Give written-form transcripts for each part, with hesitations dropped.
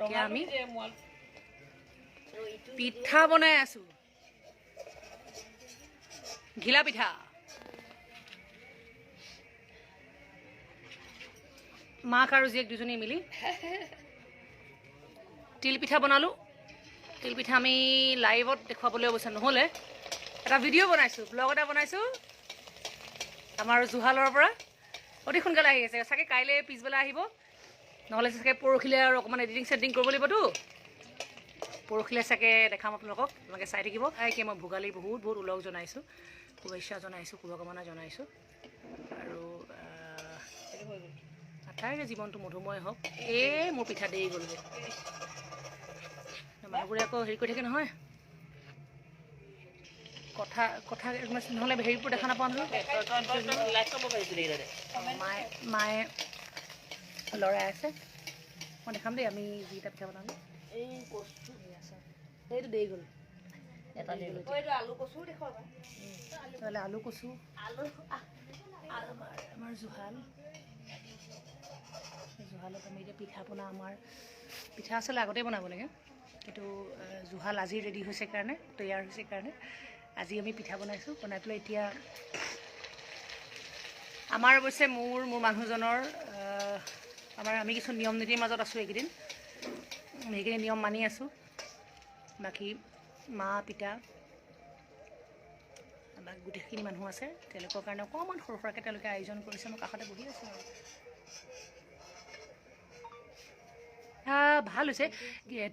এতিয়া আমি পিঠা বনাই আছোঁ, ঘিলা পিঠা। মাক আৰু জীয়েক দুজনী মিলি তিল পিঠা বনালোঁ। তিল পিঠা আমি লাইভত দেখুৱাবলৈ অৱশ্যে নহ'লে, এটা ভিডিঅ' বনাইছোঁ, ব্লগ এটা বনাইছোঁ আমাৰ জুহালৰ পৰা। অতি সোনকালে আহি আছে, চাগে কাইলৈ পিছবেলা আহিব, নহ'লে চাগে পৰহিলৈ আৰু অকণমান এডিটিং চেডিটিং কৰিব লাগিবতো, পৰহিলৈ চাগে দেখাম আপোনালোকক, আপোনালোকে চাই থাকিব। তাইকে মই ভোগালীৰ বহুত বহুত ওলগ জনাইছোঁ, শুভেচ্ছা জনাইছোঁ, শুভকামনা জনাইছোঁ। আৰু আটাইৰে জীৱনটো মধুময় হওক। এই মোৰ পিঠা দেৰি গ'লগৈ, মানুহবোৰে আকৌ হেৰি কৰি থাকে নহয়, কথা কথা নহ'লে হেৰিবোৰ দেখা নাপাওঁ নহয়। মায়ে মায়ে লৰাই আছে, মই দেখাম দেই আমি যিকেইটা পিঠা বনালোঁ। এইটো দেৰি গ'ল, নহ'লে আলু কচু আমাৰ জুহাল, জুহালত আমি এতিয়া পিঠা পনা, আমাৰ পিঠা আচলতে আগতেই বনাব লাগে, কিন্তু জুহাল আজি ৰেডি হৈছে কাৰণে, তৈয়াৰ হৈছে কাৰণে আজি আমি পিঠা বনাইছোঁ। বনাই পেলাই এতিয়া আমাৰ অৱশ্যে মোৰ মোৰ মানুহজনৰ আমাৰ আমি কিছু নিয়ম নীতিৰ মাজত আছোঁ এইকেইদিন, সেইখিনি নিয়ম মানি আছোঁ। বাকী মা পিতা বা গোটেইখিনি মানুহ আছে, তেওঁলোকৰ কাৰণে অকণমান সৰু সুৰাকৈ তেওঁলোকে আয়োজন কৰিছে। মই কাষতে বহি আছোঁ আৰু। ভাল হৈছে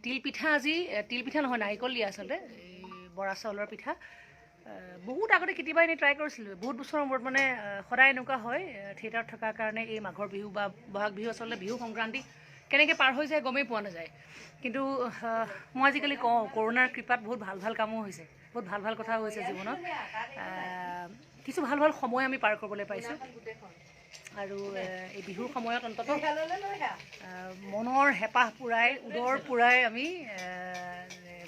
তিল পিঠা। আজি তিল পিঠা নহয়, নাৰিকল দিয়া আচলতে, এই বৰা চাউলৰ পিঠা। বহুত আগতে কেতিয়াবা এনেই ট্ৰাই কৰিছিলোঁ, বহুত বছৰৰ মূৰত, মানে সদায় এনেকুৱা হয় থিয়েটাৰত থকাৰ কাৰণে এই মাঘৰ বিহু বা বহাগ বিহু, আচলতে বিহু সংক্ৰান্তি কেনেকৈ পাৰ হৈ যায় গমেই পোৱা নাযায়। কিন্তু মই আজিকালি কওঁ, কৰোণাৰ কৃপাত বহুত ভাল ভাল কামো হৈছে, বহুত ভাল ভাল কথাও হৈছে জীৱনত, কিছু ভাল ভাল সময় আমি পাৰ কৰিবলৈ পাইছোঁ। আৰু এই বিহুৰ সময়ত অন্ততঃ মনৰ হেঁপাহ পূৰাই, উদৰ পূৰাই আমি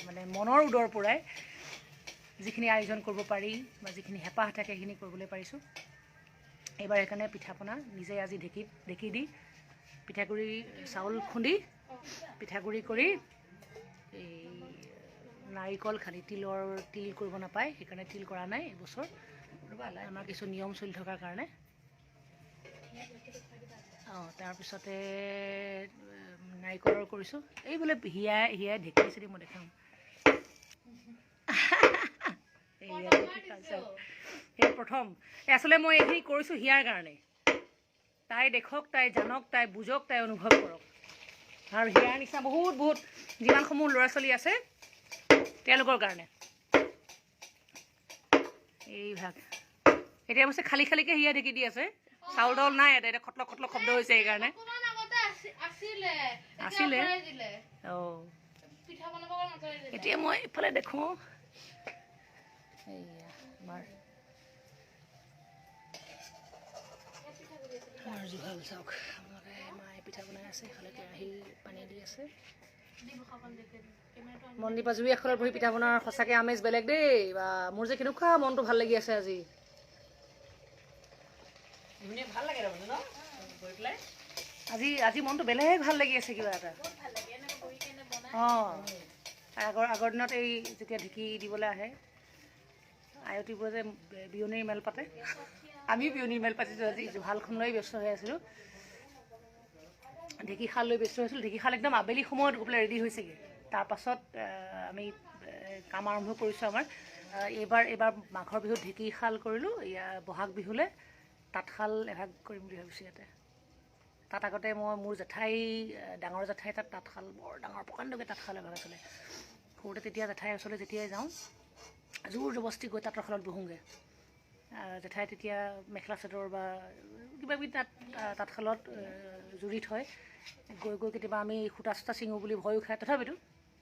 মানে মনৰ উদৰ পূৰাই যিখিনি আয়োজন কৰিব পাৰি বা যিখিনি হেঁপাহ থাকে সেইখিনি কৰিবলৈ পাৰিছোঁ এইবাৰ। সেইকাৰণে পিঠা পনা নিজে আজি ঢেঁকীত ঢেঁকী দি পিঠাগুড়ি চাউল খুন্দি পিঠাগুড়ি কৰি, এই নাৰিকল খালি তিলৰ তিল কৰিব নাপায়, সেইকাৰণে তিল কৰা নাই এইবছৰ, আমাৰ কিছু নিয়ম চলি থকাৰ কাৰণে। অঁ, তাৰপিছতে নাৰিকলৰ কৰিছোঁ। এই বোলে হিয়াই হিয়াই ঢেঁকী দিছে দেই, মই দেখাম। সেই প্ৰথম এই আচলতে মই এইখিনি কৰিছোঁ হিয়াৰ কাৰণে, তাই দেখক, তাই জানক, তাই বুজক, তাই অনুভৱ কৰক। আৰু হিয়াৰ নিচিনা বহুত বহুত যিমানসমূহ ল'ৰা ছোৱালী আছে তেওঁলোকৰ কাৰণে এইভাগ। এতিয়া অৱশ্যে খালী খালীকৈ হিয়া ঢেঁকী দি আছে, চাউল তাউল নাই ইয়াতে, এতিয়া খটলক খটলক শব্দ হৈছে সেইকাৰণে। আছিলে অঁ। এতিয়া মই এইফালে দেখোঁ, এইয়া আমাৰ আমাৰ জুহাল চাওক আপোনালোকে। মায়ে পিঠা বনাই আছে, এইফালে কেৰাহী পানী দি আছে। মন্দিপা জুই এখনত বহি পিঠা বনোৱাৰ সঁচাকৈ আমেজ বেলেগ দেই। বা মোৰ যে কেনেকুৱা মনটো ভাল লাগি আছে আজি, আজি আজি মনটো বেলেগ ভাল লাগি আছে কিবা এটা। অঁ, আগৰ আগৰ দিনত এই যেতিয়া ঢেঁকী দিবলৈ আহে আয়তীবোৰে যে বিয়নীৰ মেল পাতে, আমিও বিয়নীৰ মেল পাতিছোঁ আজি। জুহালখন লৈ ব্যস্ত হৈ আছিলোঁ, ঢেঁকীশাল লৈ ব্যস্ত হৈছিলোঁ। ঢেঁকীশাল একদম আবেলি সময়ত গৈ পেলাই ৰেডি হৈছেগৈ। তাৰপাছত আমি কাম আৰম্ভ কৰিছোঁ আমাৰ। এইবাৰ এইবাৰ মাঘৰ বিহুত ঢেঁকীশাল কৰিলোঁ, ইয়াৰ বহাগ বিহুলৈ তাঁতশাল এভাগ কৰিম বুলি ভাবিছোঁ ইয়াতে। তাত আগতে মই মোৰ জেঠাই, ডাঙৰ জেঠাই তাত তাঁতশাল, বৰ ডাঙৰ প্ৰকাণ্ডকৈ তাঁতশাল এভাগ আছিলে সৰুতে। তেতিয়া জেঠাইৰ ওচৰলৈ যেতিয়াই যাওঁ, জোৰ জবস্তি গৈ তাঁতৰ শালত বহোঁগৈ। জেঠাই তেতিয়া মেখেলা চাদৰ বা কিবা কিবি তাত তাঁতশালত জুৰি থয়। গৈ গৈ কেতিয়াবা আমি সূতা চূতা ছিঙো বুলি ভয়ো খায়, তথাপিতো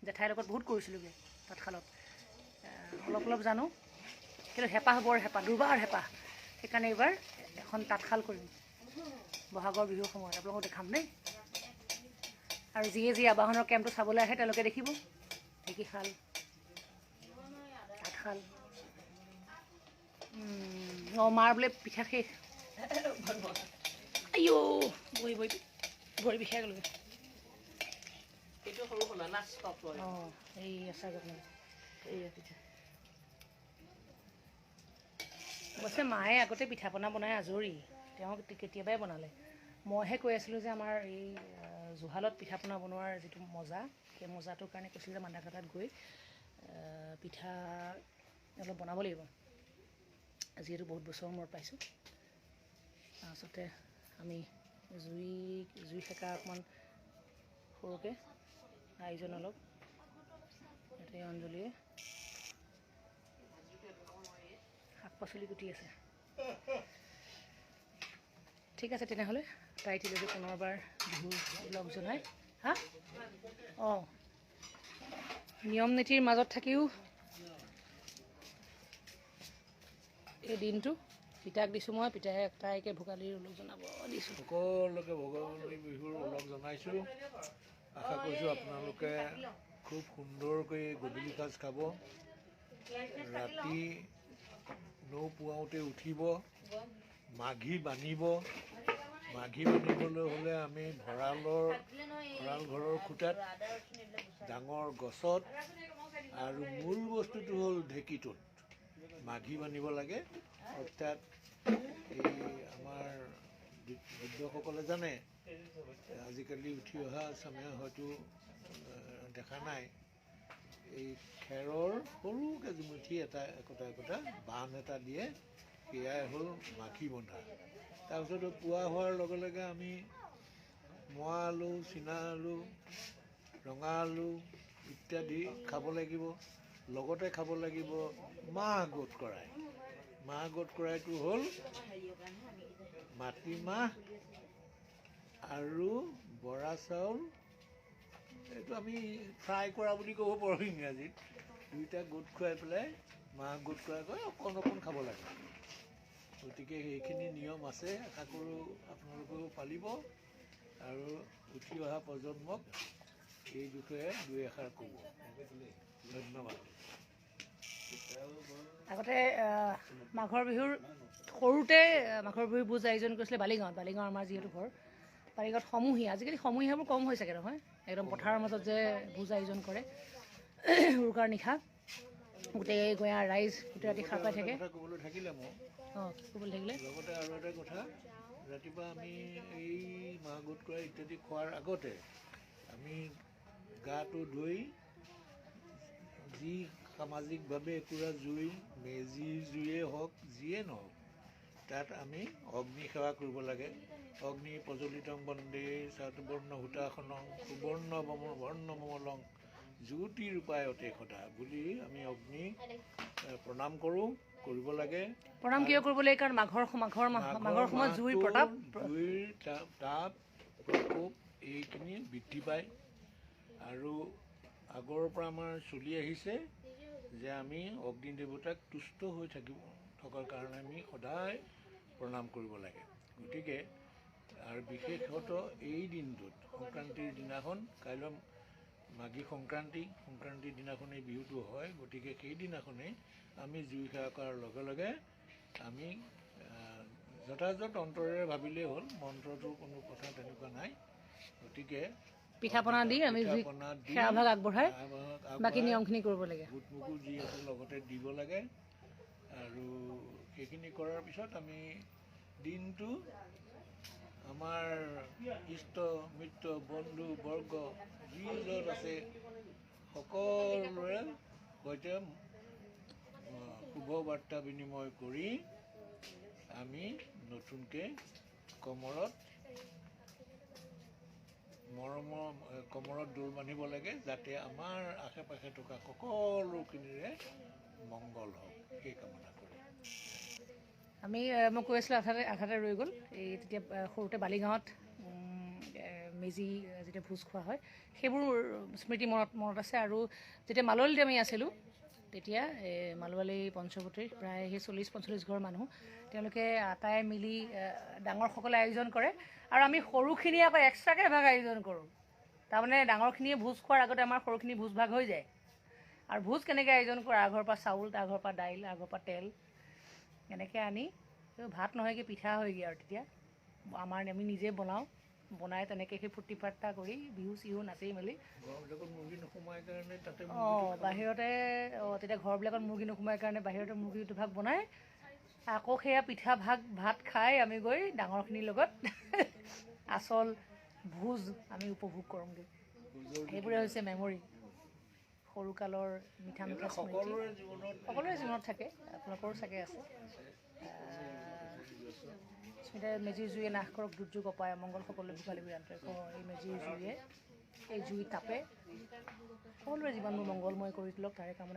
জেঠাইৰ লগত বহুত কৰিছিলোঁগৈ তাঁতশালত। অলপ অলপ জানো, কিন্তু হেঁপাহ বৰ হেঁপাহ, দুৰ্বাৰ হেঁপাহ। সেইকাৰণে এইবাৰ এখন তাঁতশাল কৰিম বহাগৰ বিহুৰ সময়ত, আপোনালোকক দেখাম দেই। আৰু যিয়ে যি আবাহনৰ কেম্পটো চাবলৈ আহে তেওঁলোকে দেখিব ঢেঁকীশাল, তাঁতশাল। অঁ, মাৰ বোলে পিঠা শেষ। আইঅ, বহি বহি ভৰি বিষাই গ'লগৈ। এইটো সৰু খোলা লাষ্ট ষ্টপ। অঁ, এই আচাৰ। এইয়া পিঠা। অৱশ্যে মায়ে আগতে পিঠা পনা বনাই আজৰি, তেওঁ কেতিয়াবাই বনালে। মইহে কৈ আছিলোঁ যে আমাৰ এই জুহালত পিঠা পনা বনোৱাৰ যিটো মজা, সেই মজাটোৰ কাৰণে কৈছিলোঁ যে মান্দাকাটাত গৈ পিঠা অলপ বনাব লাগিব, যিহেতু বহুত বছৰৰ মূৰত পাইছোঁ। তাৰপাছতে আমি জুই জুই সেকা অকণমান সৰুকৈ আয়োজন অলপ। ইয়াতে অঞ্জলিয়ে শাক পাচলি কুটি আছে। ঠিক আছে তেনেহ'লে, তাইটিলৈকে পুনৰবাৰ বিহু লগ জনাই। হা, অঁ, নিয়ম নীতিৰ মাজত থাকিও এই দিনটো পিতাক দিছোঁ মই। পিতাই তাইকে ভোগালীৰ ওলগ জনাব দিছোঁ। সকলোকে ভোগালী বিহুৰ ওলগ জনাইছোঁ। আশা কৰিছোঁ আপোনালোকে খুব সুন্দৰকৈ গধূলি সাজ খাব, ৰাতি নৌ পুৱাওঁতে উঠিব, মাঘী বান্ধিব। মাঘী বান্ধিবলৈ হ'লে আমি ভঁৰাল ঘৰৰ খুঁটাত, ডাঙৰ গছত আৰু মূল বস্তুটো হ'ল ঢেঁকীটোত মাঘী বান্ধিব লাগে। অৰ্থাৎ এই আমাৰ বৃদ্ধসকলে জানে, আজিকালি উঠি অহা চামে হয়তো দেখা নাই। এই খেৰৰ সৰুকৈ জুমুঠি এটা একোটা একোটা বান্ধ এটা দিয়ে, সেয়াই হ'ল মাঘী বন্ধা। তাৰপিছত পুৱা হোৱাৰ লগে লগে আমি মোৱা আলু, চীনা আলু, ৰঙা আলু ইত্যাদি খাব লাগিব। লগতে খাব লাগিব মাহ গোট কৰাই। মাহ গোট কৰাইটো হ'ল মাটিমাহ আৰু বৰা চাউল, এইটো আমি ফ্ৰাই কৰা বুলি ক'ব পাৰোঁ ইংৰাজীত। দুইটা গোট খুৱাই পেলাই মাহ গোট কৰাই কয়, অকণ অকণ খাব লাগে। গতিকে সেইখিনি নিয়ম আছে। আশা কৰোঁ আপোনালোকেও পালিব আৰু উঠি অহা প্ৰজন্মক এই বিষয়ে দুই এষাৰ ক'ব। ধন্যবাদ। আগতে মাঘৰ বিহুৰ সৰুতে মাঘৰ বিহুৰ ভোজ আয়োজন কৰিছিলে বালিগাঁৱত। বালিগাঁও আমাৰ যিহেতু ঘৰ, বালিগাঁৱত সমূহীয়া, আজিকালি সমূহীয়াবোৰ কম হৈ চাগে নহয়, একদম পথাৰৰ মাজত যে ভোজ আয়োজন কৰে উৰুকাৰ নিশা, গোটেই গঞা ৰাইজ গোটেই ৰাতি সাৰ পাই থাকে। কথা ক'বলৈ থাকিলে মোৰ। অঁ, কি ক'বলৈ থাকিলে? লগতে আৰু এটা কথা, ৰাতিপুৱা আমি এই মাহ গোট কৰা ইত্যাদি খোৱাৰ আগতে আমি গাটো ধুই যি সামাজিকভাৱে একুৰা জুই, মেজি জুয়ে হওক, যিয়ে নহওক, তাত আমি অগ্নি সেৱা কৰিব লাগে। অগ্নি প্ৰজ্বলিতং বন্দে চাতুবৰ্ণ হুতাসনং সুবৰ্ণ বৰ্ণমলং জ্যোতি ৰূপায়তে সদা বুলি আমি অগ্নি প্ৰণাম কৰোঁ, কৰিব লাগে। প্ৰণাম কিয় কৰিব লাগে? কাৰণ মাঘৰ সময়ত জুইৰ প্ৰতাপ, জুইৰ তাপ প্ৰকোপ এইখিনি বৃদ্ধি পায়। আৰু আগৰ পৰা আমাৰ চলি আহিছে যে আমি অগ্নি দেৱতাক তুষ্ট হৈ থকাৰ কাৰণে আমি সদায় প্ৰণাম কৰিব লাগে। গতিকে আৰু বিশেষত এই দিনটোত, সংক্ৰান্তিৰ দিনাখন, কাইলৈ মাঘী সংক্ৰান্তি, সংক্ৰান্তিৰ দিনাখন এই বিহুটো হয়। গতিকে সেইদিনাখনেই আমি জুই সেৱা কৰাৰ লগে লগে আমি যথাযথ অন্তৰেৰে ভাবিলেই হ'ল, মন্ত্ৰটোৰ কোনো কথা তেনেকুৱা নাই। গতিকে পিঠা পনা দি আমি জুইক পিঠা পনা দি সেৱাভাগ আগবঢ়াই সেৱাভাগ বাকী আগবঢ়াই নিয়মখিনি কৰিব লাগে। বুট মগু যি আছে লগতে দিব লাগে। আৰু সেইখিনি কৰাৰ পিছত আমি দিনটো আমাৰ ইষ্ট মিত্ৰ বন্ধু বৰ্গ যি য'ত আছে সকলোৰে সৈতে শুভ বাৰ্তা বিনিময় কৰি আমি নতুনকৈ কমৰত মৰমৰ কমৰত দোৰ বান্ধিব লাগে, যাতে আমাৰ আশে পাশে থকা সকলোখিনিৰে মংগল হওক, সেই কামনা কৰি। আমি মই কৈ আছিলোঁ, আধাতে আধাতে ৰৈ গ'ল। এই তেতিয়া সৰুতে বালিগাঁৱত মেজি যেতিয়া ভোজ খোৱা হয়, সেইবোৰ স্মৃতি মনত মনত আছে। আৰু যেতিয়া মালৌৱালিত আমি আছিলোঁ, তেতিয়া মালৌৱালি পঞ্চৱতীৰ প্ৰায় সেই 40-45 ঘৰ মানুহ, তেওঁলোকে আটাই মিলি ডাঙৰসকলে আয়োজন কৰে আৰু আমি সৰুখিনিয়ে আকৌ এক্সট্ৰাকৈ এভাগ আয়োজন কৰোঁ। তাৰমানে ডাঙৰখিনিয়ে ভোজ খোৱাৰ আগতে আমাৰ সৰুখিনি ভোজ ভাগ হৈ যায়। আৰু ভোজ কেনেকৈ আয়োজন কৰে, আগৰ পৰা চাউল, তাৰ ঘৰৰ পৰা দাইল, আগৰ পৰা তেল এনেকৈ আনি, ভাত নহয়গৈ, পিঠা হয়গৈ। আৰু তেতিয়া আমি নিজে বনাওঁ। বনাই তেনেকৈ সেই ফূৰ্তি ফাৰ্তা কৰি বিহু চিহু নাচি মেলি। ঘৰবিলাকত মুৰ্গী নোসোমাই কাৰণে তাতে। অঁ, বাহিৰতে। অঁ, তেতিয়া ঘৰবিলাকত মুৰ্গী নোসোমাই কাৰণে বাহিৰতে মুৰ্গী দুভাগ বনাই আকৌ সেয়া পিঠা ভাগ ভাত খাই আমি গৈ ডাঙৰখিনিৰ লগত আচল ভোজ আমি উপভোগ কৰোঁগৈ। সেইবোৰে হৈছে মেমৰি, সৰুকালৰ মিঠা মিঠা স্মৃতি। সকলোৰে জীৱনত। সকলোৰে জীৱনত থাকে, আপোনালোকৰো চাগে আছে। স্মিতাই মেজিৰ জুয়ে নাশ কৰক দুৰ্যোগ অপায় অমংগল, সকলোৱে ভোগালী বিহু আন্তৰিক। এই মেজিৰ জুয়ে, এই জুই তাপে সকলোৰে জীৱনবোৰ মংগলময় কৰি তোলক, তাৰে কামনা।